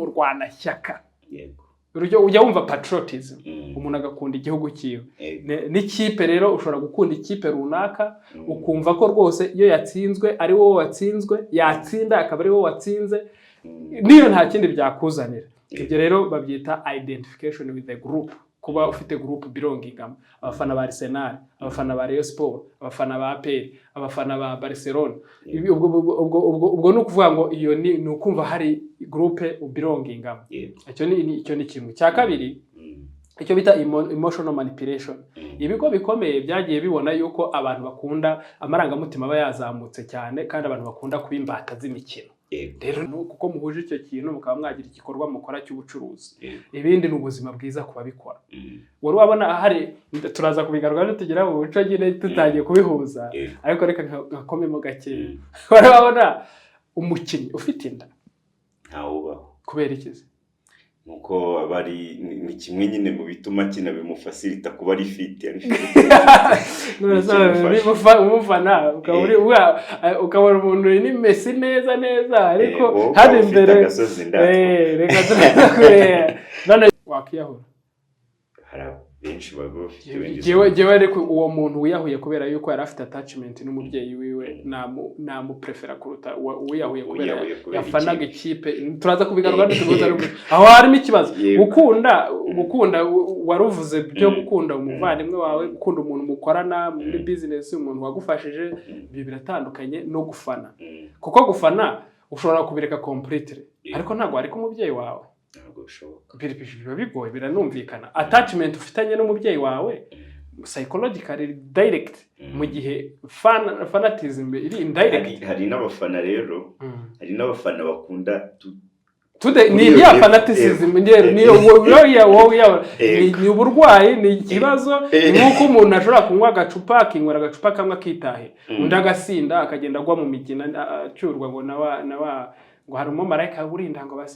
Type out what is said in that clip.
nk'umurwanashyaka. Urugero, ujya wumva patriotism, umuntu agakunda igihugu cyiwe. N'ikipe rero, ushobora gukunda ikipe runaka, ukumva ko rwose iyo yatsinzwe ari wowe watsinzwe, yatsinda akaba ari wowe watsinze, niyo nta kindi byakuzanira. Ibyo rero babyita identification with the group, kuba ufite group belongingamo. Abafana ba Arsenal, abafana ba Rayon Sport, abafana ba APR, abafana ba Barcelona. Ubwo ni ukuvuga ngo iyo ni ukumva hari groupe belongingamo. Icyo ni kimwe. Cya kabiri, icyo bita emotional manipulation. Ibigo bikomeye byagiye bibona yuko abantu bakunda, amarangamutima aba yazamutse cyane, kandi abantu bakunda kuba imbata z'imikino. Rero kuko muhuje icyo kintu, mukaba mwagira igikorwa mukora cy'ubucuruzi. Ibindi ni ubuzima bwiza ku babikora. Wari wabona hari, turaza kubigaruka nitugera mu muco nyine, tutangiye kubihuza, ariko reka nkakomemo gakeya. Wari wabona umukinnyi ufite inda? Ntawubaho. Kubera iki se? Nuko aba ari ni kimwe nyine mu bituma akina, bimufacilita kuba ari fit, ari fit. None se Ikimufasha. Umufana ukaba uri ukabona umuntu ni Messi neza neza, ariko Wowe ukaba hano ufite imbere agasozi ndatwa. Reka turaza kureba none wakwiyahura. Hari benshi baba bafite wenda izo Jewe ariko uwo muntu wiyahuye kubera yuko yari afite attachment n'umubyeyi wiwe, namuprefera kuruta uwiyahuye kubera Uwiyahuye kubera yafanaga ikipe. Turaza kubigaruka nitubuza aho harimo ikibazo. Gukunda waruvuze byo gukunda umuvandimwe wawe, gukunda umuntu mukorana muri business, umuntu wagufashije, ibyo biratandukanye no gufana, kuko gufana ushobora kubireka completely, ariko ntabwo wareka umubyeyi wawe. Ntabwo bishoboka. Biba bigoye, biranumvikana. Attachment ufitanye n'umubyeyi wawe psychologically direct, mu gihe fanatism iri indirect. Hari n'abafana rero, hari n'abafana bakunda Tude kuri ni iyo ya level, fanaticism niyo wowe ni uburwayi, ni ikibazo. Ni nk'uko umuntu ashobora kunywa agacupa, akinywera agacupa kamwe akitahira, undi agasinda akagenda agwa mu migina, acyurwa ngo nawa ngo hari umumarayika urinda ngo basi.